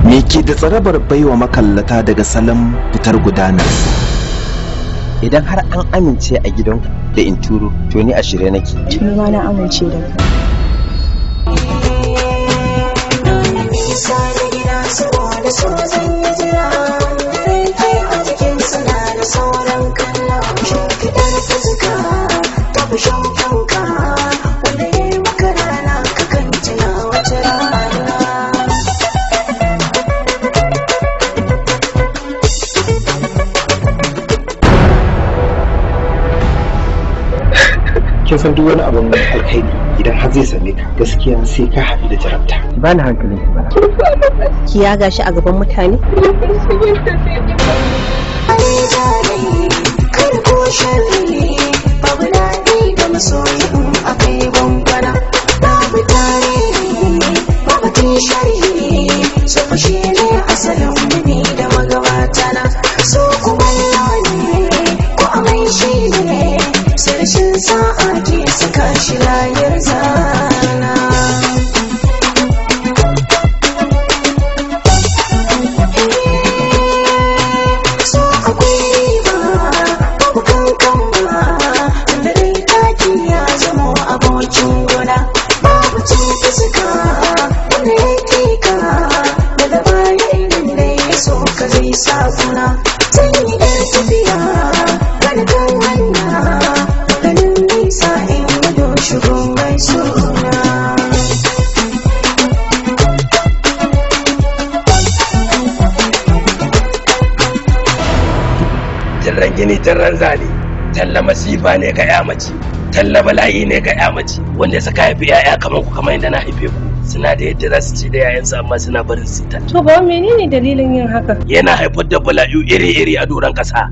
Me ke da tsarabar baiwa makallata daga salon fitar gudanarsa? Idan har an amince a gidanku da in turo, to ni a shirye nake. Tuni ma na amince da kai. Nisa da gida saboda so zan yi jira. Rike a jikin suna da sauran kallon shimfiɗar fuska ta fi shauƙinka, wanda ya yi maka rana kakan tuna wata rana. Kin san duk wani abin alkhairi idan har zai same ka, gaskiya sai ka haɗu da jarabta. Ba ni hankalin ki bana. Ki yaga shi a gaban mutane? Kar ko sharri, babu daɗi da masoyi in aka yi bankwana. Babu tarihi, babu tun sharhi, so fa shi ne asalin muni da magabatana. So kuma ne ko amai shi ne, sai rashin sa'a ke saka shi layar zana. So akwai riba, babu kankan ba, tunda dai taki ya zamo abokin gona. Babu cin fuska wanda yake ka daga baya, idan dai ya so ka zai sa kuna. Zan yi yar tafiya gani kan hanya, ganin nisa in gudu shigo mai suna. Tirran gini tirran zane, talla masifa ne ga ya mace, talla bala'i ne ga ya mace. Wanda suka haifi yaya kamar ku, kamar yadda na haife ku, suna da yadda za su ci da yayansu, amma suna barin su ta. To ba menene dalilin yin haka? Yana haifar da bala'u iri-iri a doron kasa.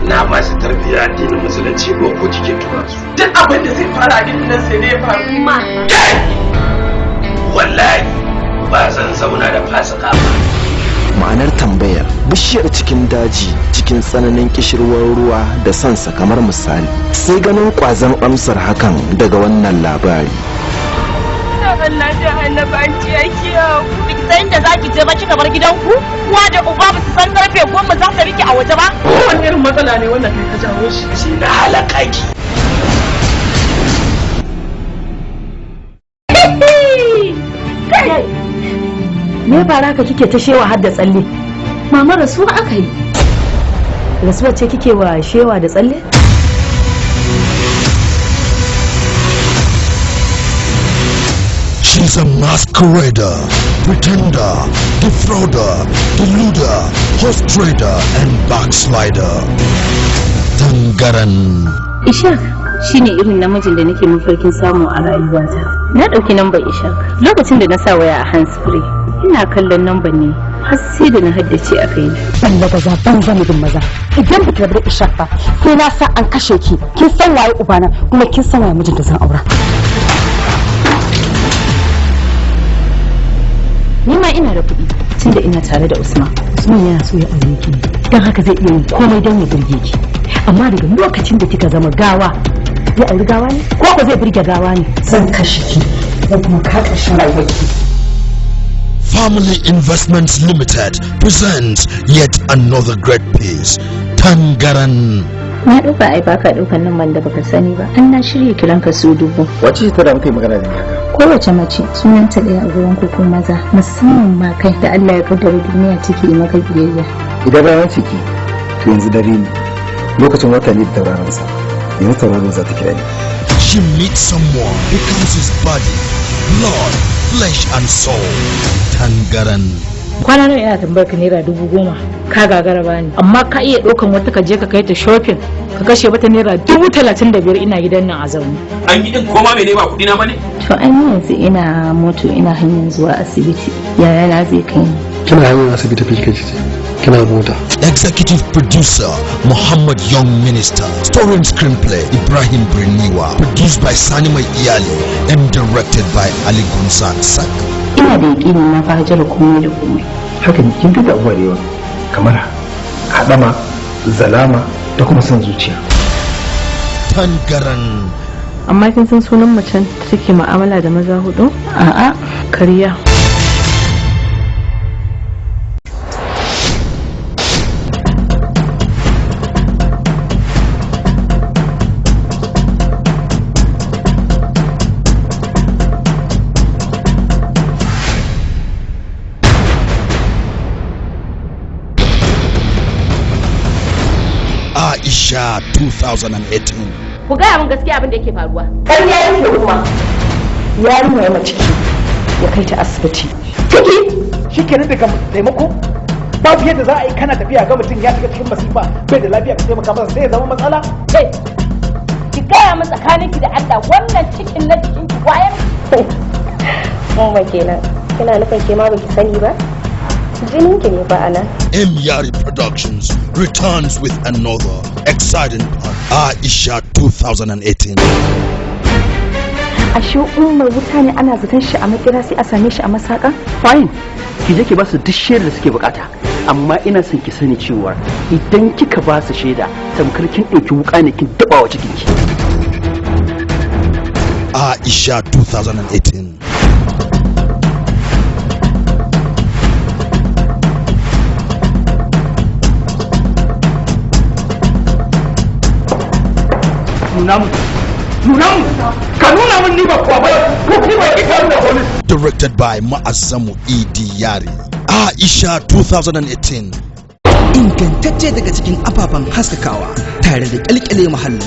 Na ba su tarbiyya addinin Musulunci ko ko cikin tura su. Duk abin da zai fara a gidan nan sai dai ya faru. Kai! Wallahi ba zan zauna da fasika ba. Ma'anar tambayar: bishiyar cikin daji cikin tsananin kishirwar ruwa da sansa kamar misali, sai ganin kwazon amsar hakan daga wannan labari. Dan Allah da Annabi an ci yaki. Biki san inda zaki je ba, kika bar gidanku, uwa da uba ba su san karfe 10 za ta rike a waje ba. Wani irin matsala ne wannan? Kai ka jawo shi. Sai na halaka ki. Me bara ka kike ta shewa har da tsalle? Mama, rasuwa aka yi. Rasuwa ce kike wa shewa da tsalle? She's a masquerader, pretender, defrauder, deluder, horse trader, and backslider. Tangaran. Ishaq shine irin namijin da nake mafarkin samu a rayuwata. Na ɗauki nambar Ishaq lokacin da na sa waya a hands free. Ina kallon nambar ne har sai da na haddace a kaina. Ban gaza ban zama bin maza. Idan baki rabu da Ishaq ba, sai na sa an kashe ki. Kin san waye ubana, kuma kin san waye mijin da zan aura. Ni ma ina da kuɗi tunda ina tare da Usman. Usman yana so ya aure ki ne, don haka zai iya yin komai don ya burge ki. Amma daga lokacin da kika zama gawa, zai auri gawa ne? Ko ko zai burge gawa ne? Zan kashe ki, zan kuma ka ƙarshen rayuwarki. Family Investments Limited presents yet another great piece. Tangaran. Na ɗauka ai baka ɗaukan namban da baka sani ba. An na shirya kiran ka su dubu. Wace ce ta da muka yi magana da ni haka? Kowace mace sunanta ɗaya a gurin ku maza, musamman ma kai da Allah ya kaddara duniya take yi maka biyayya. Idan rana ce ki, to yanzu dare ne, lokacin wata ne da tauraron sa. Yanzu tauraron za ta kira ni. She meets someone, becomes his body, blood, flesh, and soul. Tangaran. Kwana nan ina tambayar ka ₦10,000, ka gagara bani, amma ka iya ɗaukan wata ka je ka kai ta shopping ka kashe mata ₦35,000, ina gidan nan a zaune. An yi din koma mene, ba kuɗi na bane. To ai ni yanzu ina moto, ina hanyar zuwa asibiti. Yaya na zai kai ni. Kina hanyar asibiti fi kika ce kina mota? Executive producer Muhammad Young Minister. Story and screenplay Ibrahim Breniwa. Produced by Sani Mai Iyali and directed by Ali Gunzan Sak. Ina da yaƙinin na fa Hajara komai da komai. Haka ne, kin fita abubuwa da yawa kamar haɗama, zalama da kuma son zuciya. Tangaran. Amma kin san sunan macen da take mu'amala da maza hudu? A'a. Kariya. Aisha 2018. Ku gaya min gaskiya abin da yake faruwa. Ƙarya yake kuma. Yarinya yana ciki ya kai ta asibiti. Ciki shi kenan daga taimako babu yadda za a yi kana tafiya ga mutum ya shiga cikin masifa bai da lafiya ka taimaka masa sai ya zama matsala. Kai, ki gaya min tsakaninki da Allah wannan cikin na jikinki wayar. Umma kenan. Kina nufin ke ma baki sani ba? Jininki ne ba anan. M. Yari Productions returns with another exciting part. Aisha 2018. Ashe Umar wuta ne ana zaton shi a makira sai a same shi a masaka? Fine, ki je ki ba su duk shaidar da suke bukata, amma ina son ki sani cewa idan kika ba su shaida tamkar kin ɗauki wuka ne kin daba wa cikinki. Aisha 2018. Nuna mun. Nuna mun. Ka nuna mun ni ba kuwa ba ko kai ba ki ka nuna police. Directed by Ma'azamu E.D. Yari. Aisha 2018. Ingantacce daga cikin ababen haskakawa tare da kyalkyale muhalli.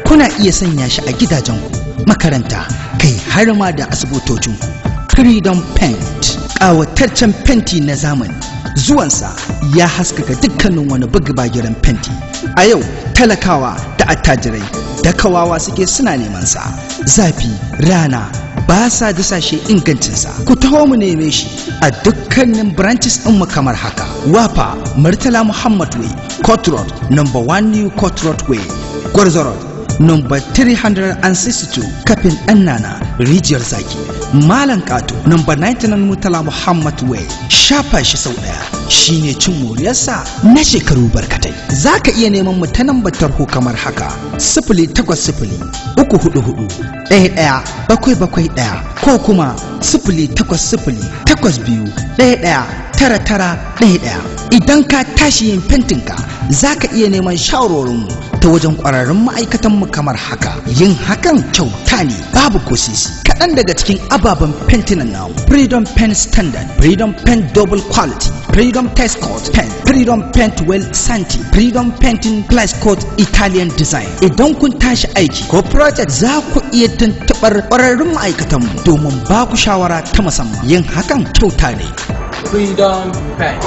Kuna iya sanya shi a gidajenku, makaranta, kai har ma da asibitocinku. Freedom Paint, ƙawataccen fenti na zamani. Zuwansa ya haskaka dukkanin wani bugabagiran fenti. A yau talakawa da attajirai da kawawa suke suna neman sa. Zafi, rana, ba sa dusashe ingancinsa. Ku taho mu neme shi a dukkanin branches ɗinmu kamar haka: Wafa, Murtala Muhammad Way, Court Road, number 1 New Court Road Way, Gwarzo Road, number 362, Kafin Ɗannana, Rijiyar Zaki, Malam Kato, number 99 Murtala Muhammad Way. Shafa shi sau ɗaya shine cin moriyarsa na shekaru barkatai. Za ka iya neman mu ta nambar tarho kamar haka: 08034411771 ko kuma 08082119911. Idan ka tashi yin fentinka, za ka iya neman shawarwarinmu ta wajen ƙwararrun ma'aikatanmu kamar haka. Yin hakan kyauta ne, babu ko sisi. Kaɗan daga cikin ababen fentinan namu: Freedom Pen Standard, Freedom Pen Double Quality, Freedom Test Coat Pen, Freedom Paint Well Santi, Freedom Painting Plus Coat Italian Design. Idan kun tashi aiki ko project, za ku iya tuntuɓar ƙwararrun ma'aikatanmu domin ba ku shawara ta musamman. Yin hakan kyauta ne. Freedom Paint.